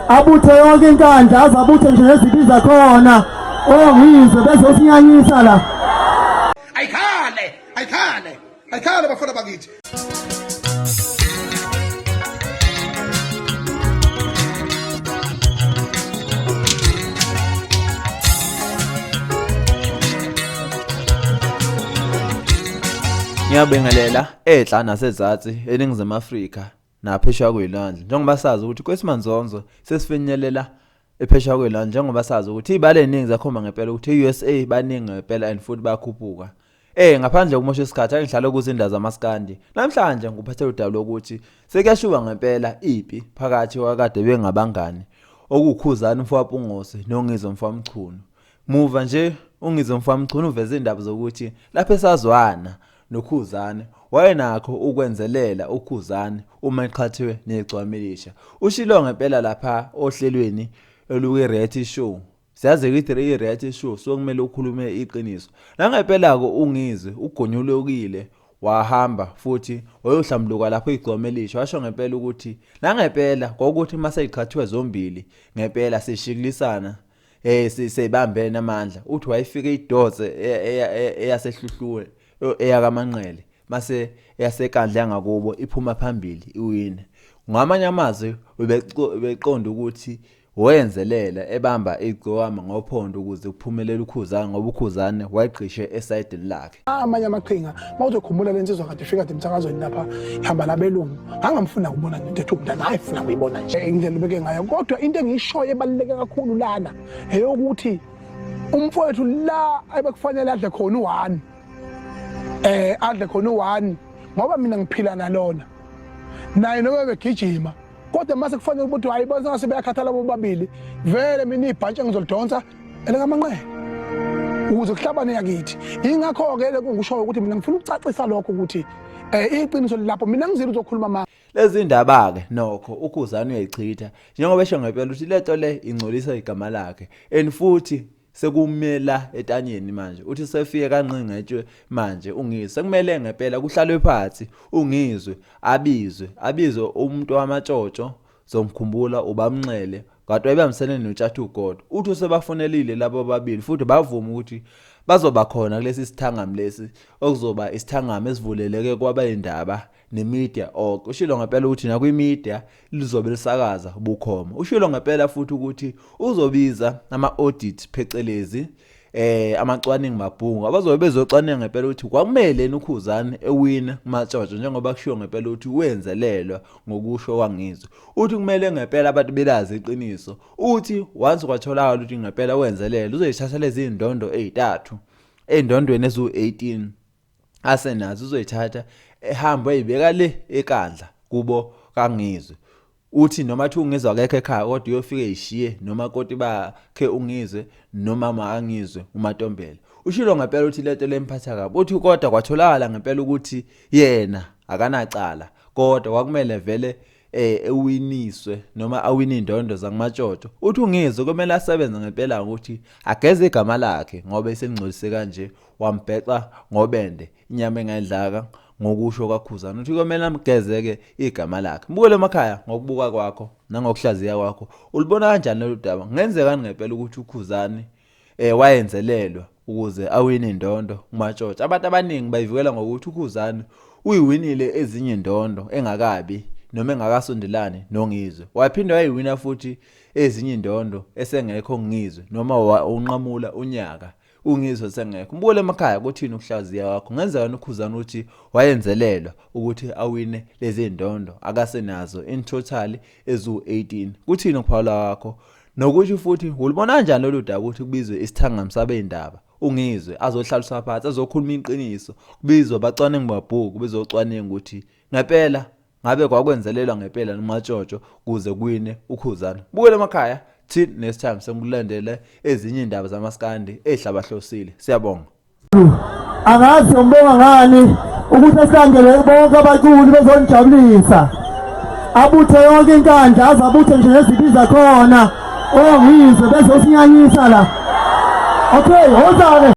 Abuthe yonke inkandla aze abuthe nje nezibiza khona. Ongizwe bezosinyanyisa la. Ayikhale, ayikhale, ayikhale bafana bakithi. Ngiyabingelela enhla nasezansi eNingizimu Afrika naphesheya kwelwandle njengoba sazi ukuthi kwesimanzonzo sesifinyelela ephesheya kwelwandle njengoba sazi ukuthi iy'balo ey'ningi zakhomba ngempela ukuthi i-USA baningi ngempela and futhi bayakhuphuka. Ngaphandle kokumosha isikhathi ake ngihlale kuzinda zamaskandi. Namhlanje ngikuphathele udaba lokuthi sekuyashuba ngempela impi phakathi kwakade bengabangani okuwuKhuzani mfokaMpungose noNgizwe mfokaMchunu. Muva nje uNgizwe mfokaMchunu uveze indaba zokuthi lapho esazwana noKhuzani wayenakho ukwenzelela uKhuzani uma eqhathiwe negcwamilisha. Ushilo ngempela lapha ohlelweni olukwi-reality show. Siyazi ukuthi i-reality show so kumele ukhulume iqiniso. Nangempela-ke uNgizwe ugonyulukile wahamba futhi wayohlambuluka lapho igcwama elisha washo ngempela ukuthi nangempela kwakuthi uma seyiqhathiwe zombili ngempela sishikilisana seyibambene amandla uthi wayefika idonse eyasehluhluwe eyakaManqele mase eyasekandla yangakubo iphuma phambili iwina. Ngamanye amazwi ubeqonda ukuthi wenzelela ebamba igcokama ngophondo ukuze kuphumelele uKhuzani ngoba uKhuzani wayegqishe esayidini lakhe. Amanye amaqhinga mawuzokhumbula le nsizwa kade ifika kade emsakazweni lapha ihamba labelungu ngangamfuna ukubona into ethi umntana hayi funa kuyibona nje indlela ubeke ngayo kodwa into engiyishoyo ebaluleke kakhulu lana eyokuthi umfowethu la ebekufanele adle khona u-one adle khona u-one ngoba mina ngiphila nalona naye noma begijima kodwa mase kufanele ukuthi hayi bona ngase beyakhathala bobabili vele mina ibhantshi engizolidonsa elekamanqele ukuze kuhlabane yakithi ingakho-ke lekungishoyo ukuthi mina ngifuna ukucacisa lokho ukuthi iqiniso lilapho mina ngizile uzokhuluma ma Lezi ndaba-ke nokho uKhuzani uyayichitha njengoba esho ngempela ukuthi lento le ingcolisa igama lakhe and futhi sekumela etanyeni manje uthi sefike kanqingetshwe manje uNgizwe sekumele ngempela kuhlalwe phansi uNgizwe abizwe abizwe umuntu wamatshotshwo zomkhumbula ubamnxele kade wayebambisene noTshathu God uthi usebafonelile labo ababili futhi bavuma ukuthi bazoba khona kulesi sithangami lesi okuzoba isithangami esivuleleke kwabayindaba nemedia ok ushilo ngempela ukuthi nakwimedia lizobe lisakaza bukhoma ushilo ngempela futhi ukuthi uzobiza ama-audit phecelezi amacwaningi mabhungu abazobe bezocwaninga ngempela ukuthi kwakumele uKhuzani ewina kuMatshotsho njengoba kushiwo ngempela ukuthi wenzelelwa ngokusho kwangizwe uthi kumele ngempela abantu belazi iqiniso uthi once kwatholakala ukuthi ngempela wenzelelwa uzoyithatha lezi ndondo ezintathu endondweni eziwu-18 asenazo uzoyithatha ehambe eyibeka le ekandla kubo kaNgizwe uthi noma athi uNgizwe akekho ekhaya kodwa uyofike eyishiye noma koti bakhe uNgizwe nomama kaNgizwe uMatombela ushilo ngempela uthi lento lemphatha kabi uthi kodwa kwatholakala ngempela ukuthi yena akanacala kodwa kwakumele vele ewiniswe noma awine indondo zakumatshotho uthi uNgizwe kumele asebenze ngempela ukuthi ageze igama lakhe ngoba esengcolise kanje wambhexa ngobende inyama engayidlaka ngokusho kwaKhuzani uthi komele amgezeke igama lakhe mbukele emakhaya ngokubuka kwakho nangokuhlaziya kwakho ulibona kanjani lolu daba kungenzekani ngempela ukuthi uKhuzani wayenzelelwa ukuze awine indondo kuMatshotsha abantu abaningi bayivikela ngokuthi uKhuzani uyiwinile ezinye indondo engakabi noma engakasondelani noNgizwe waphinde wayiwina futhi ezinye indondo esengekho Ngizwe noma unqamula unyaka uNgizwe sengekho mbukele emakhaya kuthini ukuhlaziya kwakho kungenzeka uKhuzani ukuthi wayenzelelwa ukuthi awine lezi ndondo akasenazo in total eziwu-18 kuthini ukuphawula kwakho nokuthi futhi ulibona kanjani lolu daba ukuthi kubizwe isithangami sabeyindaba uNgizwe azohlaliswa phansi azokhuluma iqiniso kubizwe abacwaningi mabhuku bezocwaninga ukuthi ngempela ngabe kwakwenzelelwa ngempela noMatshotsho kuze kuwine uKhuzani bukele emakhaya till next time sengikulandele ezinye indaba zamaskandi ezihlabahlosile siyabonga. Angazi ngibonga ngani ukuthi asilandele bonke abaculi bezonijabulisa abuthe yonke inkandla aze abuthe nje nezibiza khona ongizwe bezosinyanyisa la okay wozake.